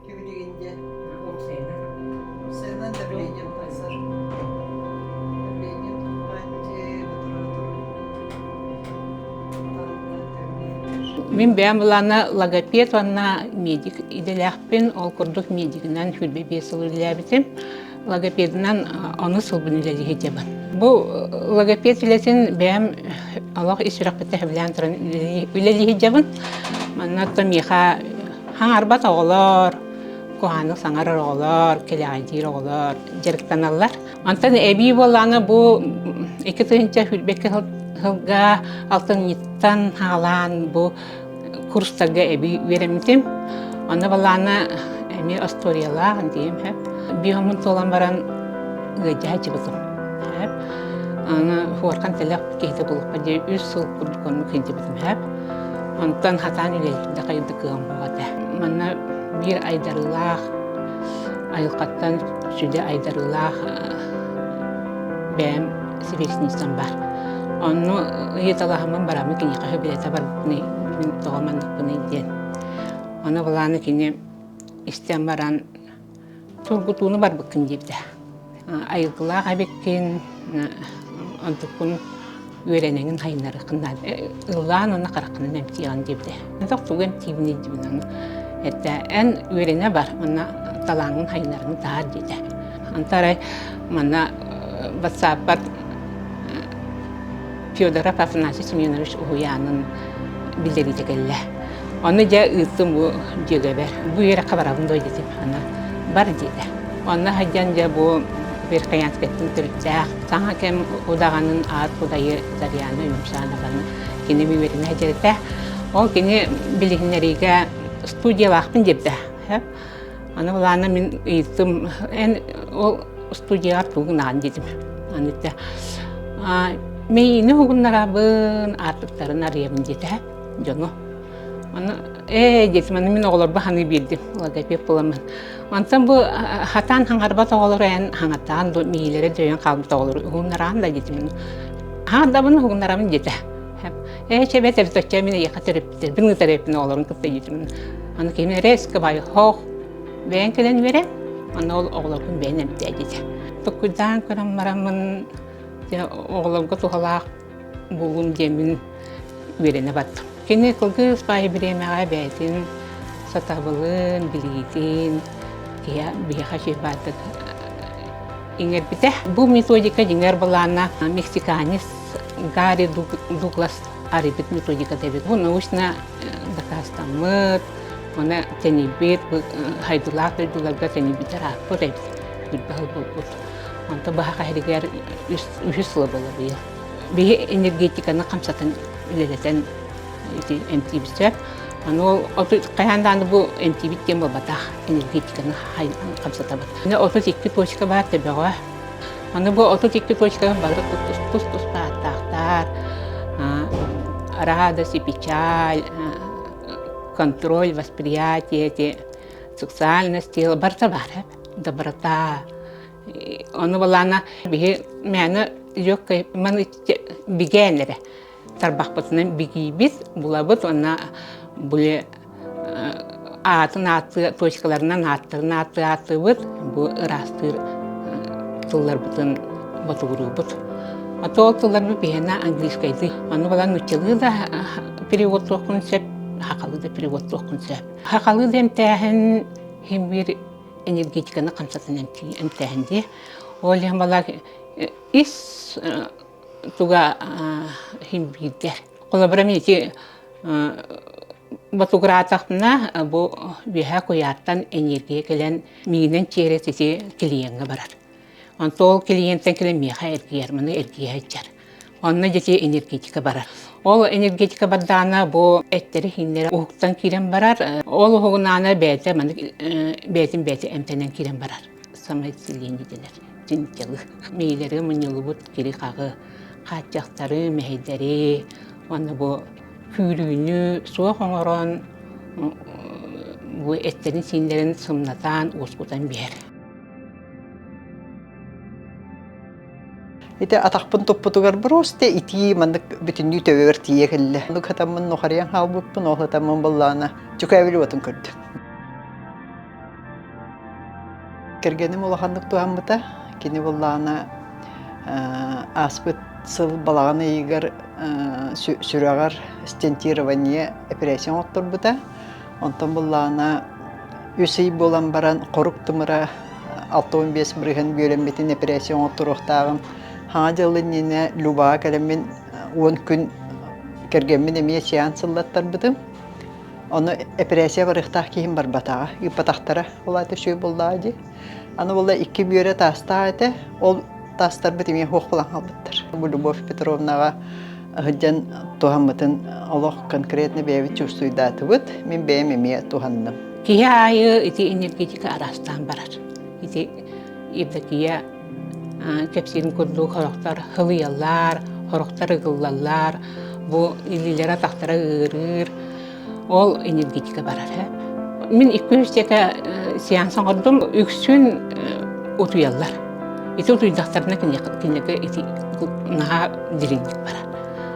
Кибилигин диэн. Уопсайынан давлением тахсар. Давлением Мин бэйэм былаана логопед уонна медик идэлээхпин. Ол курдук медигинэн 25 сыл үлэлээбитим. Логопедынан ону сылбын үлэлии сылдьабын. Бу логопед үлэтин бэйэм олох ис сүрэхпиттэн сөбүлээн туран үлэлии сылдьабын. Манна оттон миэхэ хаҥарбат оҕолор, куһаҕаннык саҥарар оҕолор, кэлэҕэйдиир оҕолор дьарыктаналлар. Онтон эбии буоллаҕына бу 2022 сылга алтынньыттан саҕалаан бу курстарга эбии үөрэммитим. Онно балаана эмиэ остуоруйалаах диэм сөп. Биһоммун туолан баран ыалдьа сылдьыбытым. Сөп. Аны хуорхан тэлэх киһитэ буолуохпа диэн үс сыл курдук оннук сылдьыбытым сөп. Онтон хатаан үлэлиирдэ хайдах кыам этэ. Манна биир айдарыылаах айылҕаттан сүдү айдарыылаах бэйэм сибиэсницам баар. Онно ыйыталаһаммын бараммын киниэхэ сөбүлэтэ барбыппыный, мин тоҕо манныкпыный диэн. Ону былааны кини истэн баран тургутууну барбыккын диэбитэ. Айылгылаах эбиккин, онтуккун үөрэнэҥин хайыннарыаххын наада. Ыллаан уонна хараххынан эмтиэҕин диэбитэ. Антох тугу эмтиибиний диибин ону этэ. Эн үөрэнэ бар, уонна талааҥҥын хайыннарыҥ таһаар диэтэ. Онто арай манна ватсаппар Федоров Афанасий Семенович уһуйаанын биллэриитэ кэллэ. Ону дьэ ыыттым бу дьүөгэбэр. Бу үөрэххэ барабын дуо диэтим. Аны бар диэтэ. Онно сылдьан дьэ бу Верхоянскайтан төрүттээх саҥа кэм удаҕанын аат кудайы Зарьяна Юмшанованы кини үөрэнэ сылдьар Ол кини билиһиннэриигэ студиялаахпын диэбитэ. Аны былаана мин ыйыттым, эн ол студияҕар тугун аан диэтим. Аны этэ, мэйиини уһугуннарабын, аартыктарын арыйабын диэтэ дьону. Аны ээ диэтим, аны мин оҕолорбо ханыы биэрдим, логопед буоламмын. Онтон бу хатаан хаҥарбат оҕолору эн хаҥатаан бу миилэрэ дөйөн хаалбыт оҕолору уһуннараан да диэтим. Хаҥардабын уһугуннарабын диэтэ. Ээ чэ бэт эбит мин эйиэхэ төрөппүттэрбин ыытар эбиппин оҕолорун кытта диэтим. Аны ким эрэ скыбай хоох бэйэн кэлэн үөрэн, аны ол оҕолоргун бэйэн эмтээ диэтэ. Токкуйдаан көрөн бараммын оҕолорго туһалаах буолуум диэммин үөрэнэ бардым. Кини кылгас баай бириэмэҕэ бэйэтин сатабылын, билиитин киһи биһиэхэ үчүгэй иҥэрбитэ. Бу методика дьиҥэр былаана мексиканец Гарри Дуглас арыйбыт методиката эбит. Бу научно дакаастаммыт, уонна тэнийбит, хайдылаах дойдуларга тэнийбит арааппыт эбит. Үрбэһил буолбут. Онто баһа хаһырыгар үһүс сыла буола быйыл. Биһи энергетиканы хамсатан үлэлэтэн ити эмтиибит сөп. Аны ол хайаан даҕаны бу эмтиибит диэн буолбатах, энергетиканы хамсатабыт. 32 точка баар төбөҕө. Аны бу 32 точка бары тус-туспа ааттаахтар. Радость и печаль, контроль, восприятие, эти сексуальность тела барыта баар доброта. Ону балаана биһи мээнэ легкой маны бигээн эрэ тарбахпытынан бигиибит, булабыт уонна бу аатын ааттыы точкаларынан ааттарын ааттыы ааттыыбыт, бу ыраастыыр тылларбытын ботугуруубут. А то ол тылларбыт биһиэнэ английскайдыы. Ону балан нууччалыы да переводтуоххун сөп, сахалыы да переводтуоххун сөп. Сахалыы да эмтээһин иһин биир энергетиканы хамсатан эмтээһин дии. Ол иһин балар ис туга иһин биирдэр. Холобура мин ити ботугураатахпына бу үөһээ куйаартан энергия кэлэн миинэн через ити клиеҥҥа барар. Онтон ол клиентэн кэлэн миэхэ эргийэр, маны эргийэ сылдьар. Онно дьэ энергетика барар. Ол энергетика бардаҕына бу эттэри-хииннэри уһуктан киирэн барар. Ол уһугунаана бэйэтэ маннык бэйэтин бэйэтэ эмтэнэн киирэн барар. Самоисцеление дэнэр. Чинчилы. Миилэри мунньуллубут кири-хаҕы, хааччахтары, мэһэйдэри уонна бу күүрүүнү суох оҥорон бу эттэрин-сииннэрин сымнатан, уоскутан биэрэр. Ити атахпын туппутугар просто итии маннык бүтүннүү төбөбөр тиийэ кэллэ. Оннук хатаммын нухарыйан хаалбыппын, ол хатаммын быллаана дьүкээбил уотун көрдүм. Кэргэним улаханнык туһаммыта. Кини буллаана ааспыт сыл балаҕан ыйыгар сүрэҕэр стентирование операция оҥотторбута. Онтон буллаана үс ый буолан баран хорук тымыра 65 бырыһын бүөлэммитин эпэрээссийэ оҥотторуохтааҕын хаҥа дьыл иннинэ Любаҕа кэлэммин 10 күн кэргэммин эмиэ сеанс ыллаттарбытым. Ону эпэрээссийэ барыахтаах киһим барбатаҕа, ыыппатахтара. Ол аата үчүгэй буоллаҕа дии. Аны буолла икки бүөрэ таастаах этэ. Ол таастарбыт эмиэ суох буолан хаалбыттар. Бу Любовь Петровнаҕа сылдьан туһаммытын олох конкретно бэйэбит чувствуйдаатыбыт. Мин бэйэм эмиэ туһанным. Киһи аайы ити энергетика араастаан барар. Ити Евдокия кэпсиирин курдук сорохтор хылыйаллар, сорохтор ыгыллаллар, бу илиилэрэ-атахтара ыарыыр. Ол энергетика барар. Мин икки үстэтэ сеанс оҥордум, үксүн утуйаллар. Ити утуйдахтарына кинилэргэ ити наһаа дириҥник барар.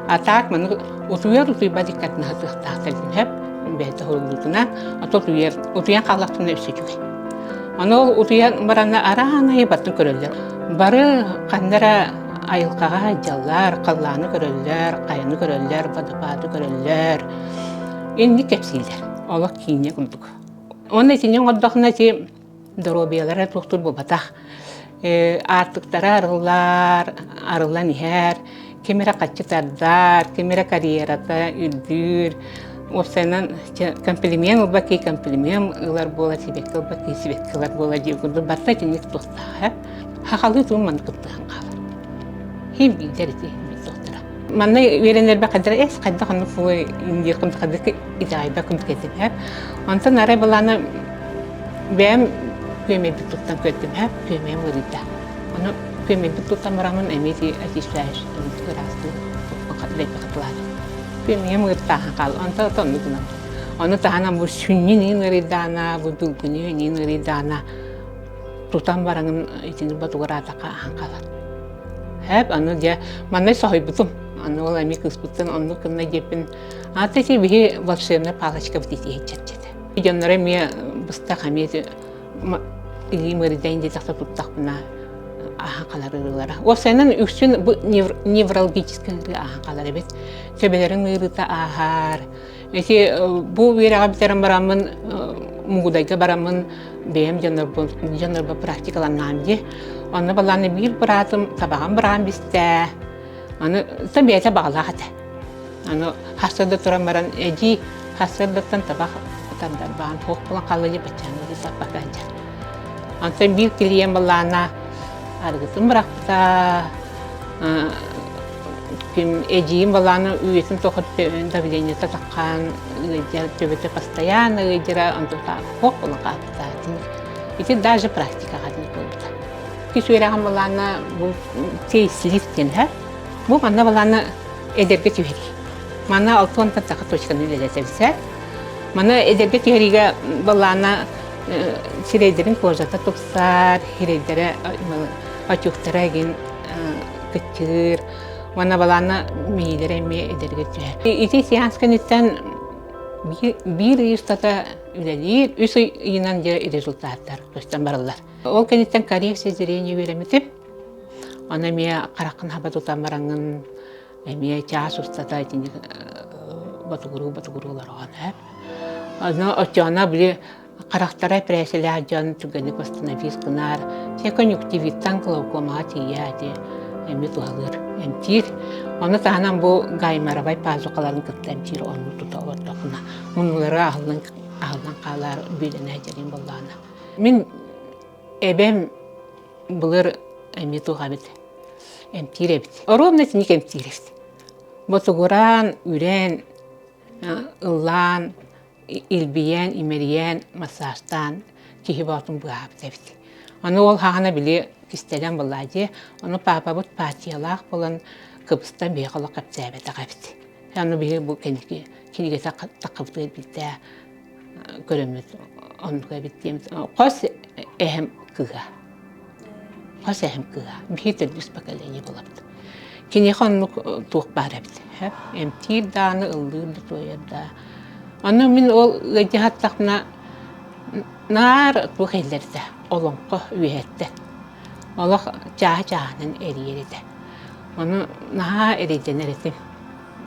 А так маны утуйар утуйбат иккатына сытыахтаахтар диэн бэйэтэ хоруйдуутунан, ото утуйар утуйан хааллахтарына өссө үчүгэй. Аны ол утуйан баранна араан айы бартын көрөллөр. Бары ханна эрэ айылҕаҕа сылдьаллар, халлааны көрөллөр, хайаны көрөллөр, водопады көрөллөр. Инник кэпсииллэр. Олох киинэ курдук. Уонна итини оҥордохуна ити доруобуйалара туохтуур буолбатах. Аартыктара арыллар, арыллан иһэр, ким эрэ хаччы тардар, ким эрэ карьерата үрдүүр. Уопсайынан комплимент ылбат киһи комплимент ылар буолар, сибэкки ылбат киһи сибэкки ылар буолар диир курдук барыта итинник туохтаах. Хахалыы туун маннык кыттыһан хаалар. Хим биирдэр ити туохтара. Манна үөрэнэрбэ хайдах эс хайдах оннук фуй диир курдук хайдах итэҕэйбэт курдук этим. Онтон арай былаана Бэйэм күөмэйбит туттан көрдүм, һэ, күөмэйим ыарыйда. Ону күөмэйбит туттан бараммын эмиэ ити очищаешь ыраастыы дэлби хатылаатым. Күөмэйим ыыртааһын хаал, онто оннук гынан. Ону таһынан бу сүнньүн иин ыарыйдаана, бу бүлгүнү иин ыарыйдаана тутан бараҥын итини ботугураатахха аһан хаалар. Һэп, аны дьэ манна соһуйбутум. Аны ол эмиэ кыыспыттан оннук гынна диэппин, аата ити биһи волшебная палочкабыт итиһиччэччэтэ. Дьонноро эмиэ быстах эмиэ илиим ыарыйдаын диэтэхтэ туттахпына аһан халар ыарыылара. Уопсайынан үксүн бу неврологическай ыарыы ааһан халар эбит. Төбөлөрүн ыарыыта ааһар. Ити бу үөрэҕи бүтэрэн бараммын Мугудайга бараммын бэйэм дьоннорбун дьоннорбо практикаланнаам дии. Онно балааны биир быраатым табаҕын быраан бистэ. Аны бэйэтэ баҕалаах этэ. Аны сарсыарда туран баран эдьиий сарсыардаттан табах тардарбаан туох буолан хаалла дии баччааҥҥа дии саппака сылдьар. Онтон биир клиент былаана арыгытын бырахпыта, ким эдьиийим балаана үйэтин тухары давлениета таххан ыалдьар төбөтө постоянно ыалдьара онтон туох буолан хаалбыта ити даже практикаҕа буолбута. Кис үөрэҕин балаана бу фейслифт диэн бу манна балаана эдэргэ түһэрии. Манна алтыантан саха точканы үлэлэтэбисэ. Маны эдэргэ түһэриигэ балаана сирэйдэрин кожата тупсар, сирэйдэрэ отюктара эгин кыччыыр. Манна балаана миилэрэ эмиэ эдэргэ түһэр. Ити сеанс кэнниттэн биир ый устата үлэлиир, үс ыйынан дьэ результаттар көстөн бараллар. Ол кэнниттэн коррекция зрения үөрэммитим. Аны эмиэ хараххын хаба тутан бараҥҥын эмиэ чаас устата итини ботугуруу-ботугуруу олороҕун ээ. Аны оччоҕуна били харахтара эпэрээссийэлээх дьон түргэнник восстановить гынар, те конъюнктивиттан глаукомаҕа тиийэ ити эмиэ туһалыыр, эмтиир. Ону таһынан бу гайморовай пазухаларын кытта эмтиир онну тута олордоххуна муннулара аһыллан аһыллан хаалар бүөлэнэ дьэрин буоллаҕына. Мин эбэм былыр эмиэ туох эбит эмтиир эбит. Оруобуна итинник эмтиир эбит. Ботугураан, үрэн, ыллаан, илбийэн, имэрийэн, массажтаан киһи боотун быыһаабыт эбит. Аны ол хаһана били кистэлэҥ буоллаа дии. Ону паапабыт партиялаах буолан кыбыстан биһиэхэ олох кэпсээбэтэх эбит. Аны биһиги бу кэнники кинигэтэ таххыбытыгар билтээ көрөммүт оннук эбит диэммит. Хос эһэм кыыһа. Хос эһэм кыыһа. Биһи төрдүс поколение буолабыт. Киниэхэ оннук туох баар эбит. Эмтиир даҕаны, ыллыыр да, туойар да. Ону мин ол ыалдьыһаттахпына наар туох иһиллэр этэ, олоҥхо үөһэттэн. Олох чааһы-чааһынан эрийэр этэ. Ону наһаа эрэйдэнэр этим.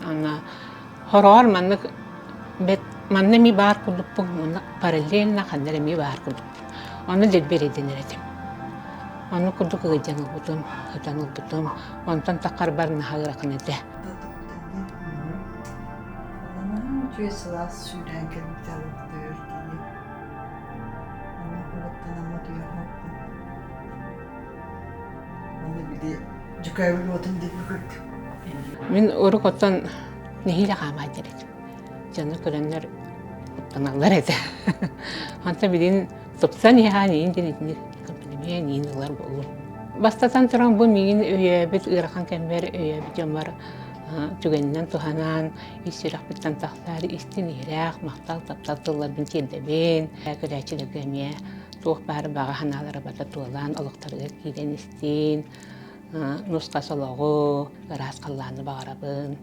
Аны хороҕор маннык бэт манна эмиэ баар курдукпун, манна параллельно ханна эрэ эмиэ баар курдукпун. Ону дэлби эрэйдэнэр этим. Ону курдук ыалдьан ылбытым, ытан ылбытым. Онтон таххарбар наһаа ыарахан этэ. Үчүгэй сылаас сүүрээн кэлбитэ алыптыыр киһи. Онно куһуттан ама түһэ Онно били дьүкээбил уотун диэки көрдүм. Мин урук оттон нэһиилэ хаамаайдар этим. Дьону көрөннөр куттаналлар этэ. Онтон билигин тупсан иһээн иин диэн итини комплимент иин ылар буолуум. Бастатан туран бу миигин өйөөбүт ыарахан кэммэр өйөөбүт дьоммор түгэнинэн туһанан ис сүрэхпиттэн тахсар истин иһирэх махтал таптал тылларбын тиэрдэбин. Көрөөччүлэргэ эмиэ туох баар баҕа санаалара бата туолан олохторугар киирэн истин, нус-хас олоҕу, ыраас халлааны баҕарабын.